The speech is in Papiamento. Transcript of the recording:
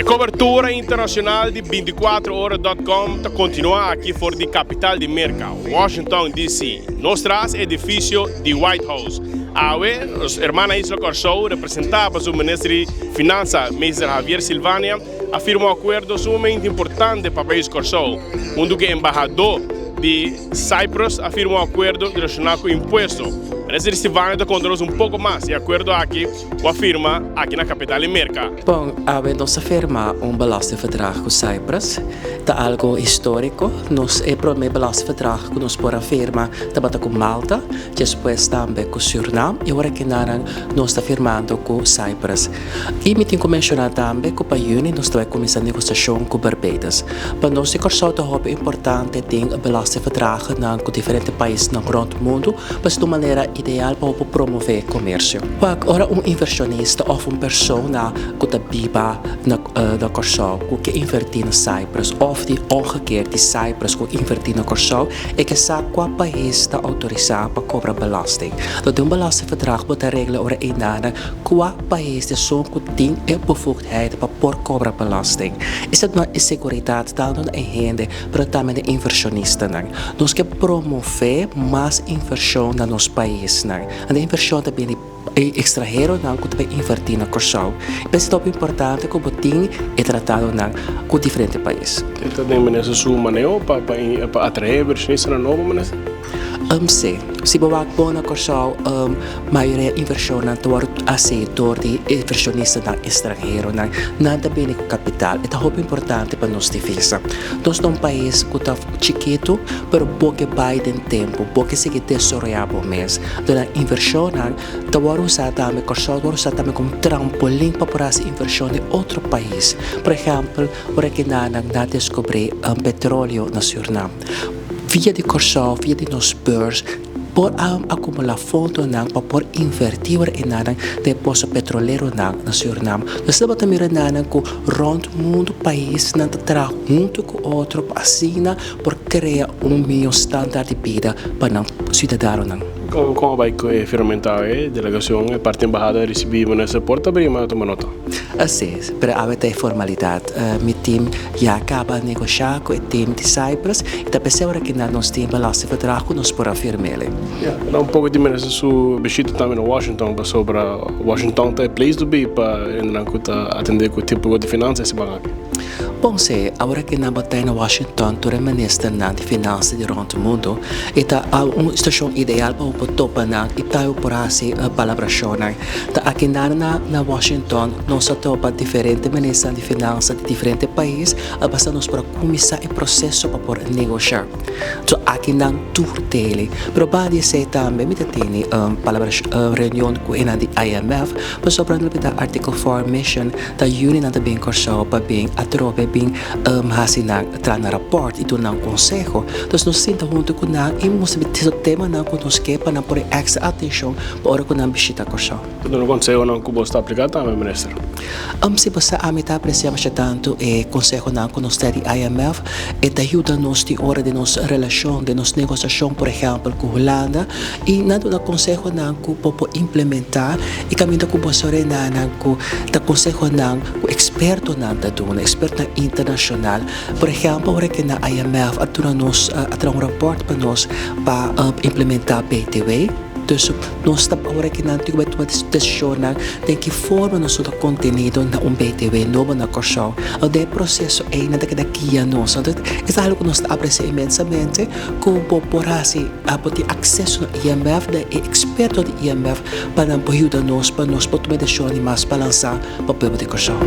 cobertura internacional di 24ora.com ta continua aki for di capital di Merca, Washington DC. Nos tras edificio di White House. Awe, nos hermana Isla Corsou, representa pa su minister di Finansa, Mr. Javier Silvania, a firma un acuerdo sumamente importante pa pais Corsou, hunto cu embahador di Cyprus a firma un acuerdo relaciona cu impuesto. Minister Silvania ta conta nos un poco mas e acuerdo aki cu a firma aki na capital di Merca. Bon, awe nos a firma un belastingverdrag cu Cyprus. Ta algo historico. Nos e prome belastingverdrag cu nos por a firma tabata cu Malta, despues tambe cu Surinam y awor akinan nos ta firmando cu Cyprus. Y mi tin cu menciona tambe cu pa juni nos ta bay cuminsa negociacion cu Barbados. Pa nos di Corsou ta hopi importante tin belastingverdragennan cu diferente paisnan rond mundo, pasobra ta un manera ideal pa bo por promove comercio. Wak, ora un inversionista of un persona cu ta biba na na Corsou cu ke inverti na Cyprus of di omgekeerd di Cyprus cu inverti na Corsou, e ke sa cua pais ta autorisa pa cobra belasting. Lo den un belastingverdrag bo ta regla ora einanan Kua pais ta esun ku tin e bevoegdheid pa por kobra belasting? Esei ta duna e seguridat tantu na e hende pero tambe na e invershonistanan. Nos ke promové mas invershon na nos paisnan. Anto e invershon ta bini e ekstranheronan ku ta bai invertí na Kòrsou. P'esei ta hopi importante ku bo tin e tratadonan ku diferente pais. E ta den minister su maneho pa pa atraé invershonistanan nobo, minister? Si. Si bo wak bon na Kòrsou, Mayoria invershonnan ta wòrdu hasi dor di invershonistanan estranheronan. Nan ta bini ku kapital. E ta hopi importante pa nos divisa. Nos ta un pais ku ta chikitu, pero bo ke bai den tempu, bo ke sigui desaroyá bo mes. Dor nan invershonnan ta wòrdu usá tambe, Kòrsou ta wòrdu usá tambe komo trampolin pa por hasi invershon den otro pais. Por ehèmpel, ora ke nan a deskubrí petroleo na Sürnam, via di Kòrsou, via di nos beurs, Por a acumula fondonan pa por inverti ora e nanan den pozo petroleronan na Surinam. Nos tabata mira nanan cu rond mundo paisnan ta traha hunto cu otro pa asina por crea un miho standaard di bida pa nan ciudadanonan. Con con a bay cu e firmamento awe? E delegacion, e parti embahada a ricibi minister por ta bri ma tuma nota. Así es, pero awe ta e formalidad. Mi team ya caba a negosha cu e team di Cyprus y ta p'esei ora kinan nos tin belastingverdrag cu nos por a firm'el. Ya, pero un poco di minister su bishita tambe na Washington pasobra Washington ta e place to be pa hendenan cu ta atende cu tipo di finansa e siman aki. Bon si, awor aki nan bo ta na Washington tur e ministernan di finansa di rond mundo y ta un situacion ideal pa bo por topa nan y tambe bo por haci palabracionnan. Ta aki nan na Washington nos a topa diferente ministernan di finansa di diferente pais a basa nos por a cuminsa e proceso pa por negosha. So aki nan tur tele. Pero banda di esey tambe mi ta tene reunion cu enan di IMF pasobra nan ta Article 4 Mission Ta yuni nan ta bin Kòrsou pa bin atrobe bin hasi nan traha nan rapòrt i duna nan konseho. Entonces nos sinta huntu ku nan i mustra e temanan ku nos ke pa nan pone èkstra atenshon pa ora ku nan bishita Kòrsou. Ta duna konsehonan ku bo ta apliká tambe, Minister? Si bo sa ami ta apresiá masha tantu e konsehonan ku nos ta di IMF. E ta yuda nos tin ora den nos relashon, den nos negosiashon por ehèmpel ku Hulanda i nan duna konsehonan ku bo por implementá i kaminda ku bo sorenanan ku ta konsehonan ku ekspertonan ta duna, ekspertonan internashonal. Por ehèmpel ora ke na IMF a duna nos a traha un rapòrt pa nos pa implementá BTW. Dus nos ta ora ke nan tin ku bai tuma desishonnan den ki forma nos lo ta kontenido na un BTW nobo na Kòrsou. Den e proseso ei nan ta keda guia nos. Anto e ta algu ku nos ta apresiá inmensamente ku bo por hasi. Bo tin akseso na IMF, na e eksperto di IMF, pa nan por yuda nos pa nos por tuma e desishon di mas balansá pa pueblo di Kòrsou.